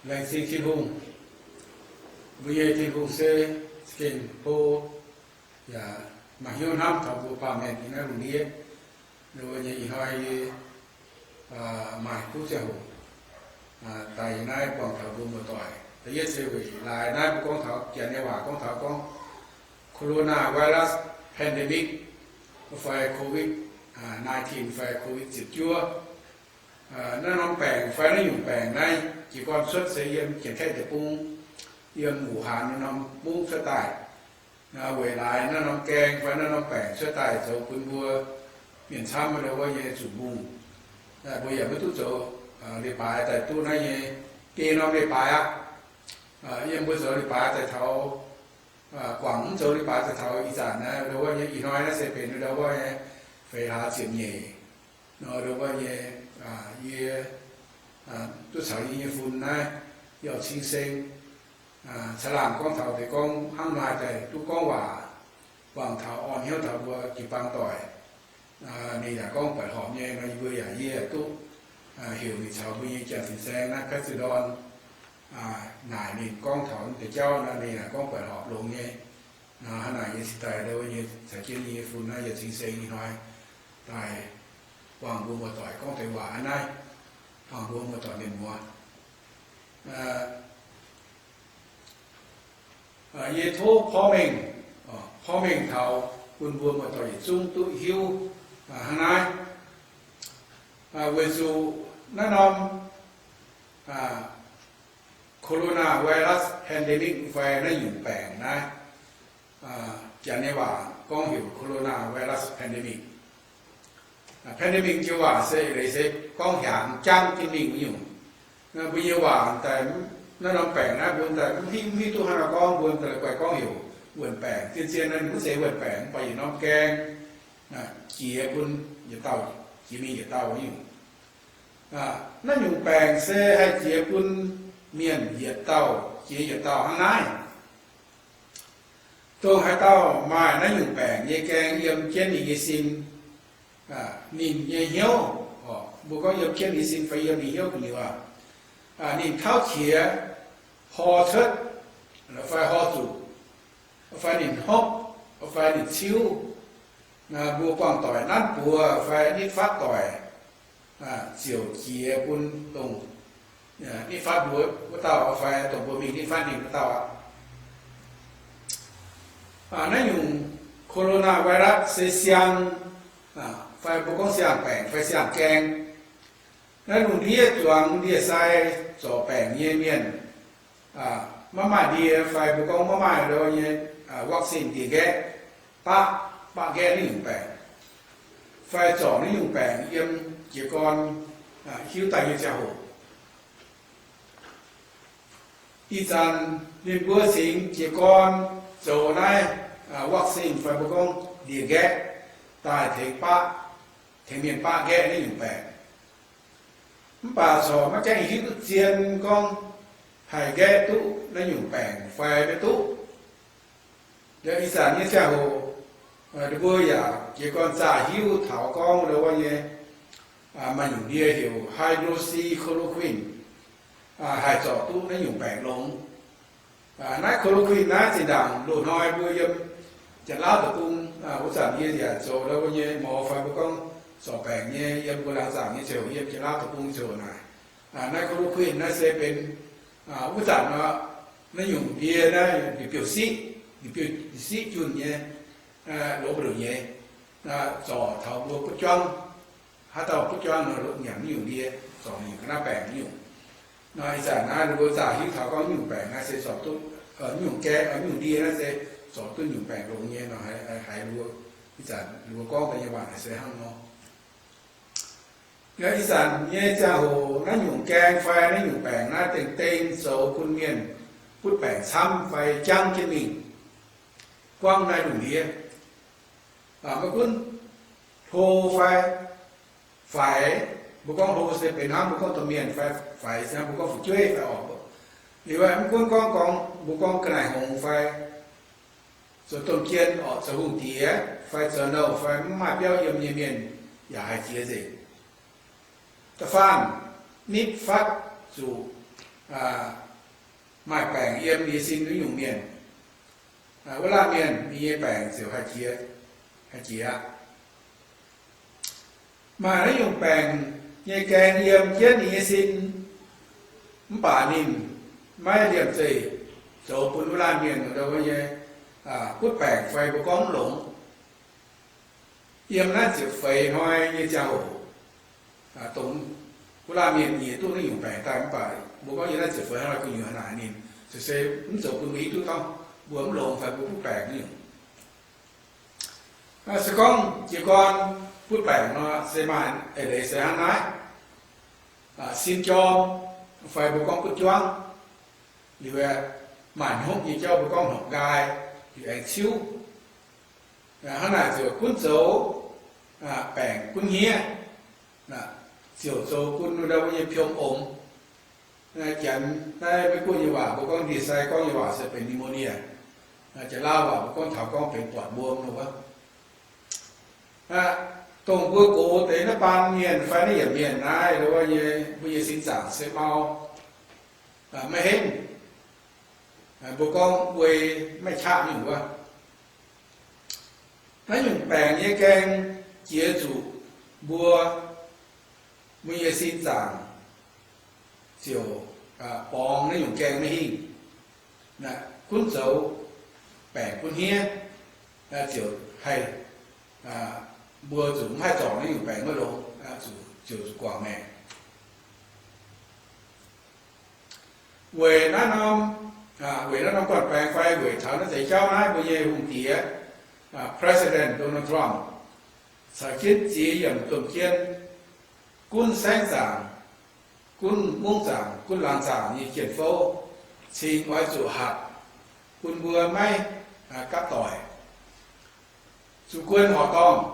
Laengz zingh Tin-Hungh. Mbuo nyei Tin-Hungh se za'gengh hlo yaac maaih hnyouv hnamv taux mbuo baamh mienh yiem naaiv lungh ndiev. Nduov nyei ih hnoi yie maaih kuv ziangh hoc daaih yiem naaiv buangh taux mbuo muoz-doic. Da'yietv se weic laaix naaiv mbuo gorngv taux janx nyei waac gorngv taux gorngv coronavirus pandemic fai COVID nineteen fai COVID ziepc juov. Naaiv norm baengc fai naaiv nyungc baengc naaiv jiez gorn cuotv se yiem Janx-Kaeqv deic-bung, yiem Wuhan naaiv norm mungv cuotv daaih. Weic laaix naaiv norm gaeng fai naaiv norm baengc cuotv daaih zoux bun mbuo mienh camv wuov nyei zuqc mungh. Mbuo yaac maiv duqv zoux leiz-baaix daaih duqv naaiv nyei biei norm leiz-baaix aqv. Yiem mbuo zoux leiz-baaix daaih taux guangc mv zoux leiz-baaix daaih taux ih zanc naaiv ndau wuov nyei ih hnoi naaiv se benx ndau wuov nyei feix hlaax ziepc nyeic nor, ndau wuov nyei yie duqv caux yie nyei fun naaiv Yauh Cing Seng caangh laangh gorngv taux deix gorngv hnangv naaiv daaih duqv gorngv waac, buangh taux orn hnyouv taux mbuo jiu-baang doic. Ninh yaac gorngv baeqc horpc nyei nor, yie mbuo yaac yie duqv heuc ninh caux mbuo nyei Janx-Fin-Saeng naaiv paeqv zuiz ndorn naaic ninh gorngv taux deix jauv nor, ninh yaac gorngv baeqc horpc longx nyei. Hnangv naaic yie cingx daaih ndau wuov nyei caux jienv yie nyei fun naaiv Yauh Cing Seng ih hnoi daaih buangh mbuo muoz-doic gorngv deix waac aqv naaiv, buangh mbuo muoz-doic mienh muoz. Yie tov porv mengh, porv mengh taux bun mbuo muoz-doic yietc zungv duqv hiuv hnangv naaiv. Weic zuqc naaiv norm coronavirus pandemic fai naaiv nyungc baengc naaiv, janx nyei waac gorngv heuc coronavirus pandemic. Pandemic joux waac se eix leiz se gorngv hiaangx jangv jienv mingh wuov nyungc. Mbuo nyei waac daaih, naaiv norm baengc naaiv mbuo daaih mv hiuv, mv hiuv duqv hnangv haaix gorngv, mbuo daaih guai gorngv heuc wuonh baengc. Zien-zien naaiv mv zeiz wuonh baengc, mv baac yietc norm gaeng jiex bun yietc dauh, jiex mingh yietc dauh wuov nyungc. Naaiv nyungc baengc se haih jiex bun mienh yietc dauh jiex yietc dauh hnangv naaiv. Dongh haaix dauh maaih naaiv nyungc baengc nyei gaeng yiem jienv ninh nyei sin, ninh nyei hnyouv, mbuo gorngv yiem jienv ninh sin fai yiem ninh hnyouv gu'nyuoz, ninh tauv qiex, hor cuotv, fai hor zuqc, fai ninh hopv, fai ninh ciuv, mbuo buangh doic nanv buoz fai nitv fatv doic, ziouc jiex bun dongh nitv fatv mbuo wuov dauh fai dongh mbuo mingh nitv fatv ninh wuov dauh aqv. Naaiv nyungc coronavirus se siang, fai mbuo gorngv siang-baengc fai siang-gaeng. Naaiv lungh ndiev zuangx ndie-sai zorc baengc nyei mienh maiv maaih ndie fai mbuo gorngv maiv maaih lo nyei vaccine ndie-nqaeqv, baqv, baqv nqaeqv naaiv nyungc baengc, fai zorc naaiv nyungc baengc yiem jiez gorn hiuv daaih nyei ziangh hoc. Ih zanc ninh mbuo cingx jiez gorn zoux naaiv vaccine fai mbuo gorngv ndie-nqaeqv daaih tengx baqv, tengx mienh baqv nqaeqv naaiv nyungc baengc. Mv baac corc maiv gaengh hiuv duqv zien gorngv haih nqaeqv duqv naaiv nyungc baengc fai maiv duqv. Liuz ih zanc nyei ziangh hoc, ninh mbuo yaac jiez gorn zaah hiuv taux gorngv lo wuov nyei maaih nyungc ndie heuc hydroxychloroquine haih zorc duqv naaiv nyungc baengc longx. Naaiv chloroquine naaiv zinh ndaangc loz-hnoi mbuo yiem Janx-Lauv deic-bung, wuov zanc yie yaac zoux lo wuov nyei morz fai mbuo gorngv zorc baengc nyei yiem mbuo laangz zaangc nyei ziouc yiem Janx-Lauv deic-bung ziouc naaic, naaiv chloroquine naaiv se benx wuov zanc nor, naaiv nyungc ndie naaiv biouv-siqv, biouv-siqv junh nyei, longx maiv ndongc nyei, zorc taux mbuo butv juangv, haaix dauh butv juangv nor longc nyanc naaiv nyungc ndie, zorc nyungc ga'naaiv baengc nyungc. Nor ih zanc naaiv ninh mbuo zaah hiuv taux gorngv nyungc baengc naaiv se zorc duqv, nyungc gaeng, nyungc ndie naaiv se zorc duqv nyungc baengc longx nyei nor, haiz ninh mbuo, ih zanc ninh mbuo gorngv daaih nyei waac naaic se hnangv nor. Ih zanc nyei ziangh hoc naaiv nyungc gaeng fai naaiv nyungc baengc naaiv dengh-dengh zoux bun mienh butv baengc camv fai jangv jienv mingh. Buangv naaiv lungh ndiev, maiv gunv hlo fai faix, mbuo gorngv hlo se benx hnangv mbuo gorngv domh mienh fai faix se hnangv mbuo gorngv fu'jueiv fai orqc. Liuz maiv gunv gorngv, gorngv mbuo gorngv ga'naaiv hngongx fai zoux domh jien orqc, zoux hungh diex fai zoux nouh fai maiv maaih biauv yiem nyei mienh yaac haih jiex nzengc. Da'faanh nitv fatv zuqc maaih baengc yiem ninh nyei sin wuov nyungc mienh, wuov laanh mienh ninh nyei baengc ziouc haih jiex, haih jiex aqv. Maaih naaiv nyungc baengc nyei gaeng yiem jienv ninh nyei sin, mv baac ninh maiv liemh zeih zoux bun wuov laanh mienh wuov nyei butv baengc fai mbuo gorngv mv longx. Yiem naaiv ziepc feix hnoi nyei ziangh hoc, dongh wuov laanh mienh nyiex duqv naaiv nyungc baengc daaih, mv baac mbuo gorngv yiem naaiv ziepc feix hnoi gu'nyuoz naaic ninh ziouc se mv zoux bun mbuo hiuv duqv gorngv mbuo mv longx fai mbuo butv baengc nyungc. Se gorngv jiez gorn butv baengc nor se maaih eix leiz se hnangv naaiv, sin jorm fai mbuo gorngv butv juangv, liuz aeqv, maaih hnopv nyei jauv mbuo gorngv hnopv nqaai, liuz aengx ciuv. Hnangv naaic ziouc gunv zoux baengc gunv hniev, ziouc zoux bun wuov ndau wuov nyei piom omx. Janx naaiv Meiv Guoqv nyei waac mbuo gorngv ndie-sai, gorngv nyei waac se benx pneumonia. Janx-Lauv waac mbuo gorngv taux gorngv benx buatc mbuom wuov. Dongh mbuo gox deix naaiv baan mienh fai naaiv yiemc mienh naaiv, wuov nyei mbuo nyei sin zaangc se mau, maiv henv, mbuo gorngv wuov maiv qaqv nyungc wuov. Naaiv nyungc baengc nyei gaeng jiex zuqc mbuo, mbuo nyei sin zaangc ziouc borngz naaiv nyungc gaeng maiv hingh, gunv zoux baengc gunv hniev, ziouc haih, mbuo zuqc mv haih zorngc naaiv nyungc baengc maiv longx, ziouc zuqc guangc maengc. Weic naaiv norm, weic naaiv norm guanh baengx fai weic taux naaiv deix jauv naaiv, mbuo nyei hungh diex, President Donald Trump, caux jienv ziex yiemc domh jien, gunv saengv zaangc, gunv mungv zaangc, gunv laangz zaangc nyei jien-fouv, cingx oix zuqc hatc bun mbuo maiv gapv doic, zuqc guon horqc dorngh,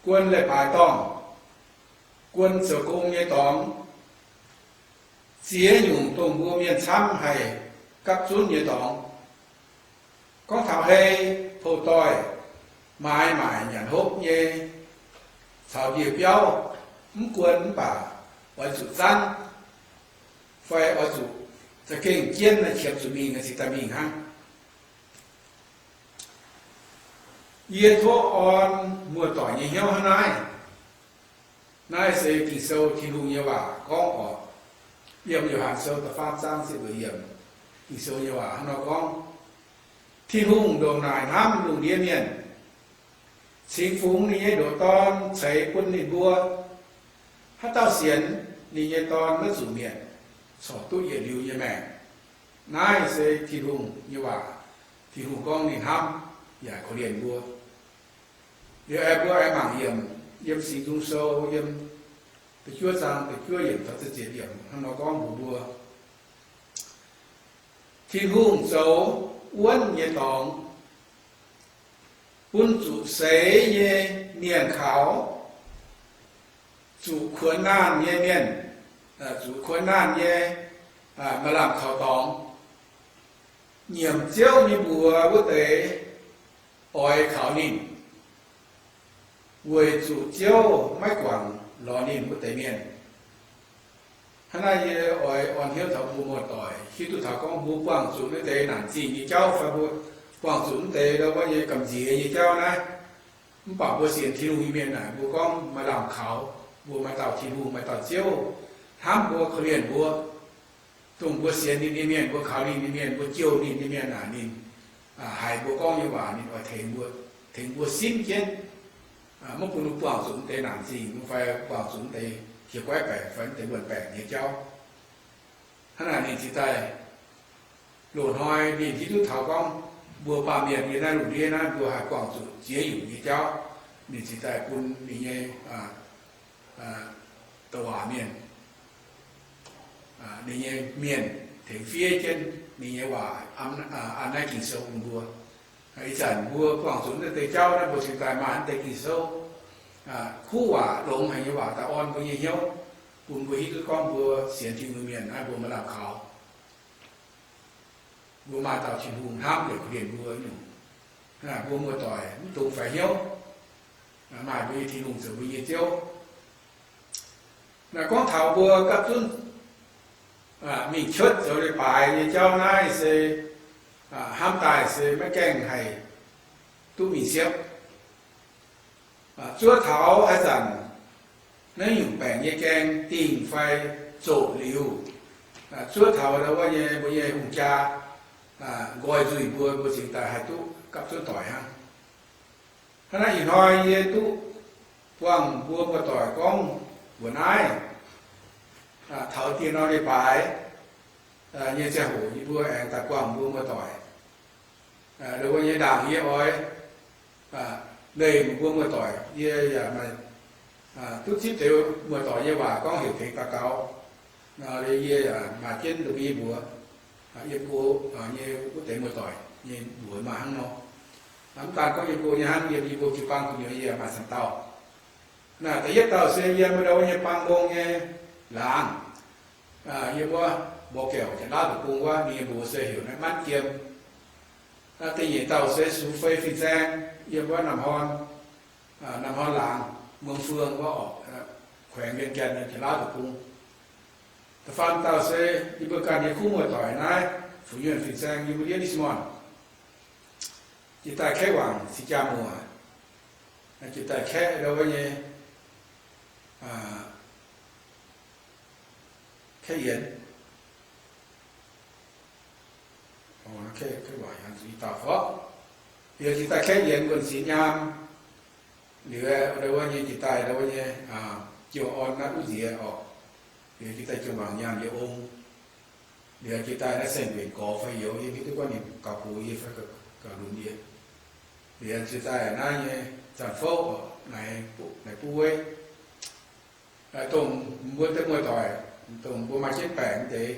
guon leiz-baaix dorngh, guon zoux gong nyei dorngx, ziex nyungc dongh mbuo mienh camv haih gapv zunv nyei dorngx. Gorngv taux hei, pou-doix, maaiz maaic nyanc hopv nyei, caux ndie-biauv, mv guon mv baac oix zuqc zanv, fai oix zuqc za'gengh jienv naaiv qiemx zuqc mingh naaiv cingx daaih mingh hnangv. Yie tov orn muoz-doic nyei hnyouv hnangv naaiv. Naaiv se Ging-Sou Tin-Hungh nyei waac gorngv oc. Yiem Yo^han Sou da'faam zaang ziepc luoqc yiemc, Ging-Sou nyei waac hnangv nor gorngv, Tin-Hungh ndongc naaic hnamv lungh ndiev mienh, cingx fungx ninh nyei ndoqc Dorn ceix bun ninh mbuo. Haaix dauh sienx ninh nyei Dorn maiv zuqc mietc, corc duqv yietc liuz nyei maengc. Naaiv se Tin-Hungh nyei waac. Tin-Hungh gorngv ninh hnamv yaac korv-lienh mbuo. Liuz aengx mbuo aengx mangc yiem, yiem Singx Nzung Sou, yiem da'juov zaang da'juov yiemc taux da'ziepc yiemc hnangv nor gorngv mbuox mbuo, Tin-Hungh zoux wuonv nyei dorngx bun zuqc seix nyei mienh kaux, zuqc kuonx naanh nyei mienh, zuqc kuonx naanh nyei maaih lamh kaux dorngx. Nyiemc Ziouv nyei mbuox wuov deix oix kaux ninh, weic zuqc Ziouv maiv guangc lorz ninh wuov deix mienh. Hnangv naaiv yie oix orn hnyouv taux mbuo muoz-doic, hiuv duqv taux gorngv mbuo buangh zuqc naaiv deix naanc zingh nyei jauv fai mbuo buangh zuqc naaiv deix ndau wuov nyei gamh nziex nyei jauv naaiv, mv baac mbuo sienx Tin-Hungh nyei mienh naaic, mbuo gorngv maaih lamh kaux, mbuo maaih dauh Tin-Hungh, maaih dauh Ziouv hnamv mbuo, korv-lienh mbuo, dongh mbuo sienx ninh nyei mienh, mbuo kaux ninh nyei mienh, mbuo jouh ninh nyei mienh naaic, ninh haiz mbuo gorngv nyei waac, ninh oix tengx mbuo, tengx mbuo simv jienv, maiv bun mbuo buangh zuqc naaiv deix naanc zingh fai buangh zuqc naaiv deix qiex guaiv baengc fai naaiv deix wuonh baengc nyei jauv. Hnangv naaic ninh cingx daaih loz-hnoi ninh hiuv duqv taux gorngv mbuo baamh mienh yiem naaiv lungh ndiev naaiv mbuo haih buangh zuqc ziex nyungc nyei jauv, ninh cingx daaih bun ninh nyei douc waac mienh, ninh nyei mienh tengx fiev jienv ninh nyei waac an naaiv Ging-Sou bun mbuo. Ih zanc mbuo buangh zuqc naaiv deix jauv naaiv, mbuo cingx daaih maaih naaiv deix Ging-Sou kuv waac, longx haic nyei waac daaih orn mbuo nyei hnyouv, bun mbuo hiuv duqv gorngv mbuo sienx Tin-Hungh mienh naaiv mbuo maaih lamh kaux. Mbuo maaih dauh Tin-Hungh hnamv yaac korv-lienh mbuo nyungc. Mbuo muoz-doic mv dungx faix hnyouv. Maaih mbuo nyei Tin-Hungh zoux mbuo nyei Ziouv. Naaiv gorngv taux mbuo gapv zunv Mingh cuotv zoux leiz-baaix nyei jauv naaiv se hnamv daaih se maiv gaengh haih duqv mingh siepv. Zuov taux haaix zanc naaiv nyungc baengc nyei gaeng dingh fai zoqc liuz, zuov taux ndau wuov nyei mbuo nyei hungh jaa nqoi nzuih mbuo, mbuo cingx daaih haih duqv gapv zunv doic hnangv. Hnangv naaiv ih hnoi yie duqv buangh mbuo muoz-doic gorngv mbuox naaiv, taux dieh norm leiz-baaix nyei ziangh hoc yie mbuo aengx daaih buangh mbuo muoz-doic. Ndau wuov nyei ndaangc yie oix leih mbuo muoz-doic, yie yaac maaih duqv zipv deix muoz-doic nyei waac gorngv heuc tengx daux gaux. Yie yaac maaih jienv ndau mbuo nyei mbuox, yiem go nyei wuov deix muoz-doic nyei mbuox maaih hnangv nor. Mv daan gorngv yiem go nyei hnangv, yiem yie mbuo jiu-baang gu'nyuoz yie yaac maaih camv dauh. Naaiv da'yietv dauh se yiem ndau wuov nyei Baang Mbong nyei laangz, yiem wuov Mborqv Gaeqv Janx-Laauv Deic-Bung wuov, ninh nyei mbuox se heuc naaiv Manv Jiem. Da'nyeic dauh se Sux Fei Fin-Saeng, yiem wuov Namh Horn, Namh Horn laangz, Muong Fuong wuov orqc, แขวงเวียงจันทน์ nyei Janx-Laauv Deic-Bung. Da'faam dauh se yie mbuo ganh nyei kuv muoz-doic naaiv, Fu Nyuonh Fin-Saeng, yie mbuo ndiev Richmond. Jiex daaih kaeqv wangc cing jaa muoc, jiex daaih kaeqv ndau wuov nyei, kaeqv yienx, kaeqv, kaeqv wangc zuqc i dauh fov. Liuz jiex daaih kaeqv yienx wuonh siex nyaam. Liuz ndau wuov nyei jiex daaih ndau wuov nyei jiu orn naaiv uv nziex orqc. Liuz jiex daaih jiu wangc nyaanh yie ong. Liuz jiex daaih naaiv saeng-mbenc gorx fai youz, yie mv hiuv duqv gorngv ninh gaux gox yie fai gaux lunx yie. Liuz jiex daaih naaiv nyei zanc fouv orqc, naaic buv weiv. Dongh mbuo deix muoz-doic, dongh mbuo maaih jienv baengc deix,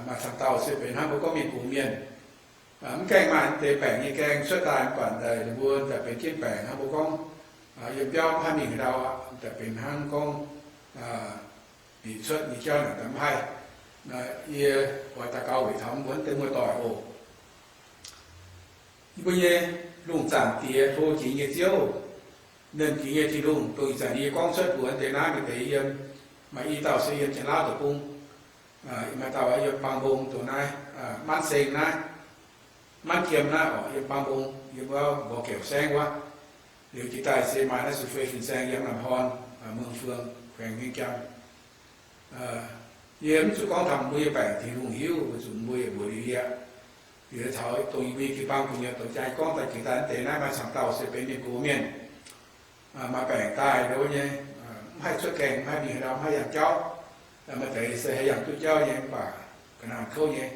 maaih camv dauh se benx hnangv mbuo gorngv mienh gox mienh. Mv gaengh maaih deix baengc nyei gaeng cuotv daaih mv baac daaih ninh mbuo daaih benx jienv baengc hnangv mbuo gorngv yiem biauv mv haih mingh ndau aqv, daaih benx hnangv gorngv bieqc cuotv nyei jauv naaic daaih mv haih. Yie oix daux gaux weic taux mbuo deix muoz-doic oc. Yie mbuo nyei lungh zaangc Diex, hlo jiex nyei Ziouv, nernh jiex nyei Tin-Hungh, dongh ih zanc yie gorngv cuotv mbuox deix naaiv maaih deix yiem, maaih i dauh se yiem Janx-Laauv Deic-Bung, maaih dauh yiem Baang Mbong dongh naaiv, Manv Seng naaiv, Manv Jiem naaiv orqc, yiem Baang Mbong, yiem wuov Mborqv Gaeqv Saengv wuov. Liuz jiex daaih se maaih naaiv Sux Fei Fin-Saeng yiem Namh Horn, Muong Fuong, แขวงเวียงจันทน์. Yie mv zuqc gorngv taux mbuo nyei baengc, Tin-Hungh hiuv, weic zuqc mbuo yietc mbuox liuz yie. Liuz taux dongh yie mbuo nyei jiu-baang gu'nyuoz douc jaa gorngv daaih jiex daaih deix naaiv maaih camv dauh se benx mienh gox mienh, maaih baengc daaih ndau wuov nyei, mv haih cuotv gaengh, mv haih mingh haaix ndau, mv haih yangh jauv. Maaih deix se haih yangh duqv jauv nyei, mv baac ga'naanh kouv nyei.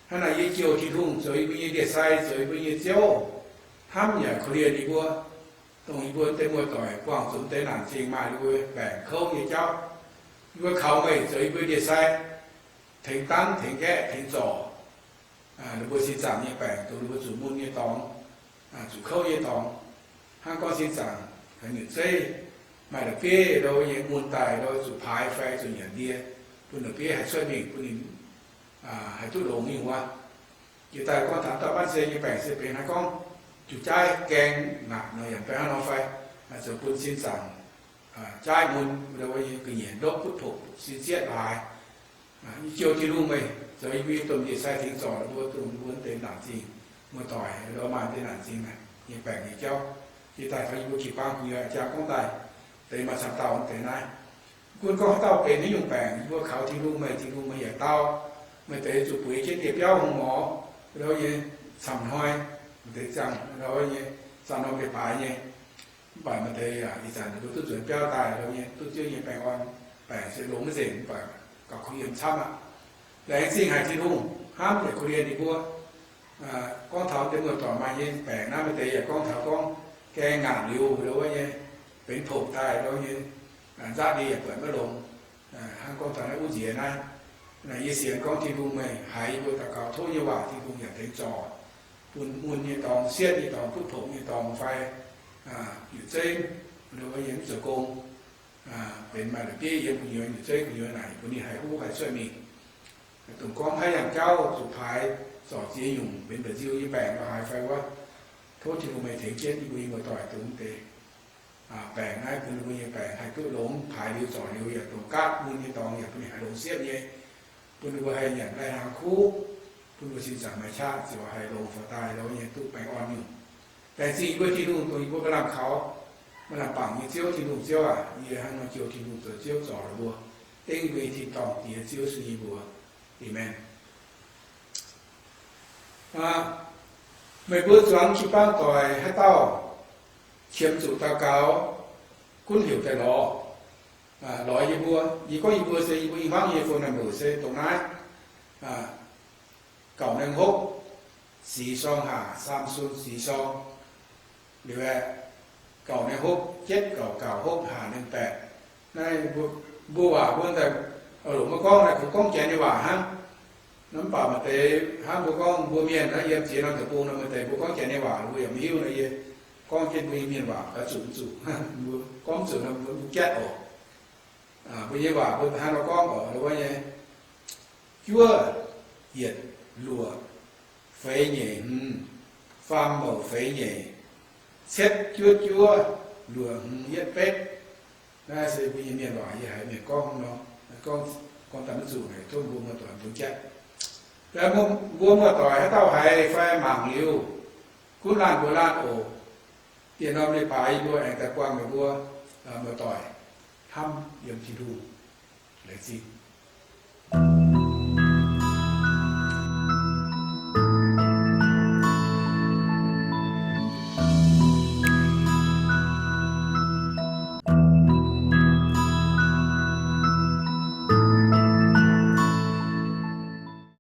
Hnangv naaic yie jouh Tin-Hungh zoux yie mbuo nyei ndie-sai, zoux yie mbuo nyei Ziouv, hnamv yaac korv-lienh yie mbuo, dongh yie mbuo deix muoz-doic buangh zuqc deix naanc zingh maaih ninh mbuo baengc kouv nyei jauv. Yie mbuo kaux meih zoux yie mbuo ndie-sai, tengx dangv, tengx nqaeqv, tengx zorc ninh mbuo sin zaangc nyei baengc, dongh ninh mbuo zuqc mun nyei dorngx, zuqc kouv nyei dorngx. Hnangv gorngv sin zaangc haaix nyungc zeiv maaih la'bieiv ndau nyei mun daaih ndau zuqc paaix fai zuqc nyanc ndie, bun la'bieiv haih cuotv mingh, bun ninh haih duqv longx nyei wuov. Jiex daaih gorngv taux dauh Manv Seng nyei baengc se benx hnangv gorngv juqc jaaiv gaeng ngaatc nor yaac benx hnangv nor fai, zoux bun sin zaangc jaaiv mun ndau nyei ga'nyiec ndopv butv pongc sin sieqv laaix. Yie jouh Tin-Hungh meih zoux yie mbuo nyei domh ndie-sai tengx zorc ninh mbuo, dongh mbuo deix naanc zingh muoz-doic, ndau maaih deix naanc zingh nyei baengc nyei jauv. Jiex daaih taux yie mbuo jiu-baang gu'nyuoz jaa gorngv daaih, deix maaih camv dauh deix naaiv. Gunv gorngv haaix dauh benx haaix nyungc baengc, yie mbuo kaux Tin-Hungh meih, Tin-Hungh meih yaac dau. Maaih deix zuqc bueix jienv ndie-biauv hngongx morz, ndau nyei camv hnoi, maaih deix ziangh ndau nyei ziangh norm leiz-baaix nyei. Mv baac maaih deix yaac ih zanc ninh mbuo duqv nzuonx biauv daaih, ndau nyei duqv Ziouv nyei baengh orn, baengc se longx maiv nzengc, mv baac gauh kuh yiem camv aqv. Laengz zingh haic Tin-Hungh hnamv yaac korv-lienh ninh mbuo. Gorngv taux deix muoz-doic maaih nyei baengc naaiv, maaih deix yaac gorngv taux gorngv gaeng ngaanc liuz ndau wuov nyei, benx pongc daaih ndau nyei, nzaqv ndie yaac buatc maiv longx. Hnangv gorngv taux naaiv uv nziex naaiv, naaiv yie sienx gorngv Tin-Hungh meih haiz yie mbuo daux gaux tov nyei waac, Tin-Hungh yaac tengx zorc, bun mun nyei dorngx, sietv nyei dorngx, butv pongc nyei dorngx fai yietc zeiv ndau wuov nyei mv zoux gong, benx maaih la'bieiv yiem gu'nyuoz, yietc zeiv gu'nyuoz naaic, bun ninh haih huv haih cuotv mingh. Dongh gorngv haaix yangh jauv zuqc paaix zorc ziex nyungc, benx mba'nziu nyei baengc la'haaix fai wuov, tov Tin-Hungh meih tengx jienv yie mbuo nyei muoz-doic dongh deix baengc naaiv, bun ninh mbuo nyei baengc haih duqv longx, paaix liuz zorc liuz yaac dongh gaatv mun nyei dorngx yaac bun ninh haih longx siepv nyei. bun ninh mbuo haih nyanc lai-hnaangx kuv, bun mbuo sin zaangc maaih qaqv ziouc haih longx faaux daaih lorz nyei duqv baengh orn nyungc. Laengz zingh yie mbuo Tin-Hungh, dongh yie mbuo maaih lamh kaux, maaih lamh bangc nyei Ziouv. Tin-Hungh Ziouv aac, yie hnangv nor jouh Tin-Hungh zoux Ziouv zorc ninh mbuo, dengv mbuo nyei tin-dorngh Diex Ziouv Yesu nyei mbuox. Aamen. Meih mbuo zuangx jiu-baang doic haaix dauh qiemx zuqc daux gaux, gunv heuc daaih lorz, lorz yie mbuo. Yie gorngv yie mbuo se yie mbuo i hmuangv nyei phone number se dongh naaiv, gauh naaiv hopv, sic sorng haac, Samson sic sorng, liuz aeqv, gauh naaiv hopv, jietv gauh gauh hopv, haac naaiv baeqc. Naaiv mbuo waac mbuo daaih, longc maiv gorngv naaiv, kungx gorngv Janx nyei waac hnangv. Mv baac maaih deix hnangv mbuo gorngv mbuo mienh naaiv yiem ziex norm deic-bung nor, maaih deix mbuo gorngv Janx nyei waac mbuo yaac maiv hiuv nor, yie gorngv jienv mbuo nyei mienh waac gaax zuqc mv zuqc, gorngv mv zuqc nor mbuo mv jatv oc. Mbuo nyei waac mbuo hnangv nor gorngv oc, wuov nyei, juov yietc luoqc feix nyeic hmz, faam mouc feix nyeic, cietv juov juov luoqc hmz yietv betv. Naaiv se mbuo nyei mienh waac, yie haiz mienh gorngv nor, gorngv daaih mv zuqc, tov mbuo muoz-doic mbuo jatv. Mbuo muoz-doic haaix dauh haiz fai mangc liuz, gunv laanh mbuox laanh oc. Diex norm leiz-baaix yie mbuo aengx daaih buangh meih mbuo muoz-doic hnamv yiem Tin-Hungh. Laengz zingh.